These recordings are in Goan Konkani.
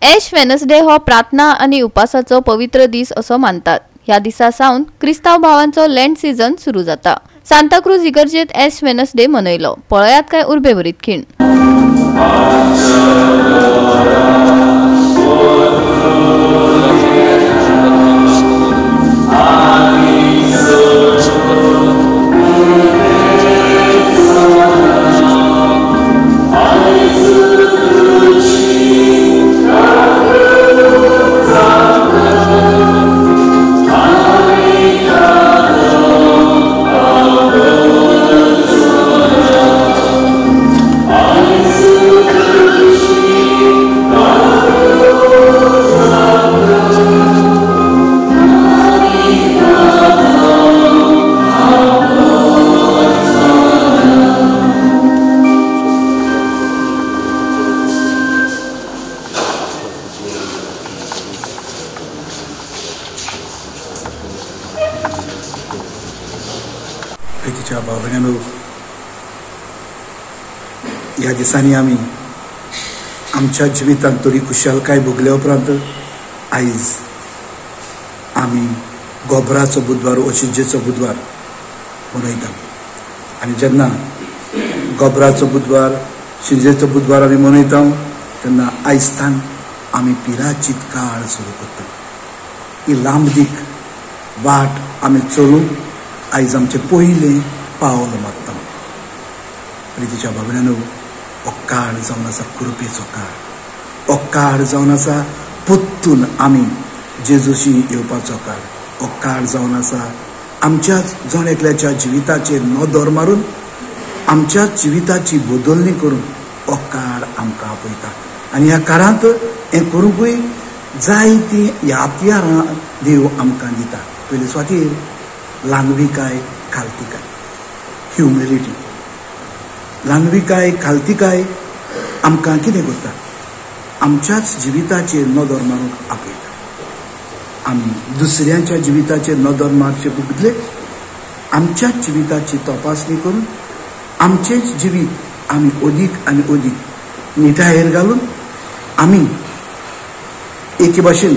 एश वेनसडे हो प्रार्थना आनी उपासाचो पवित्र दीस असो मानतात. ह्या दिसा सावन क्रिस्तांव भावांचो लँड सीझन सुरू जाता. सांताक्रूज इगर्जेत एश वेनसडे मनयलो. पळयात काय उर्बेभरीत खीण. प्रितीच्या भाव-भयणांनो, ह्या दिसांनी आमी आमच्या जिवितांत थोडी खुशालकाय भोगल्या उपरांत आयज आमी गोबराचो बुधवार व शिंजेचो बुधवार मनयता. आनी जेन्ना गोबराचो बुधवार शिंजेचो बुधवार आमी मनयता तेन्ना आयजतान आमी पिराचीत काळ सुरू करता. ही लांबदीक वाट आमी चलून आयज आमचें पयलें पावल मारता. प्रितीच्या भावणांनो, हो काळ जावन आसा कृपेचो काळ. हो काळ जावन आसा परतून आमी जेजूशी येवपाचो काळ. हो काळ जावन आसा आमच्याच जण एकल्याच्या जिविताचेर नदर मारून आमच्याच जिविताची बदलणी करून हो काळ आमकां आपयता. आनी ह्या काळांत हें करूंकूय जाय ती हत्यारां देव आमकां दिता. पयले सुवातेर ल्हानविकाय खालतिकाय, ह्युमिलिटी. ल्हानविकाय खालतिकाय आमकां कितें करता, आमच्याच जिविताचेर नदर मारूंक आपयता. आमी दुसऱ्यांच्या जिविताचेर नदर मारचे बदले आमच्याच जिविताची तपासणी करून आमचेच जिवीत आमी अदीक आनी अदीक निटायेर घालून आमी एके भाशेन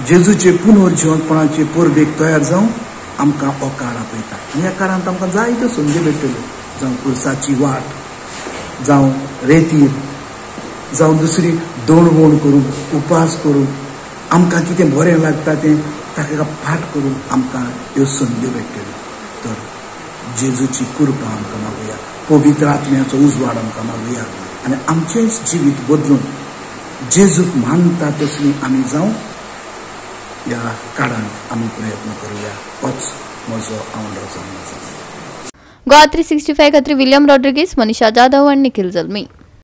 जेजूचे पुनर्जिवंतपणाचे परबेक तयार जावन आमकां हो काळ आपयता. आनी ह्या काळांत आमकां जायत्यो संदी मेळटल्यो, जावं कुर्साची वाट, जावं रेतीर, जावं दुसरी दणवण करून उपास करून आमकां कितें बरें लागता तें ताका फाट करून आमकां ह्यो संदी मेळटल्यो. तर जेजूची कृपा आमकां मागुया, पवित्र आत्म्याचो उजवाड आमकां मागुया आनी आमचेंच जिवीत बदलून जेजूक मानता तसली आमी जावं ह्या काळांत आमी प्रयत्न करुया. होच म्हजो आवडो जावन आसा. गोवा 365 खातीर विलियम रॉड्रिगीस, मनीषा जाधव आनी निखिल जल्मी.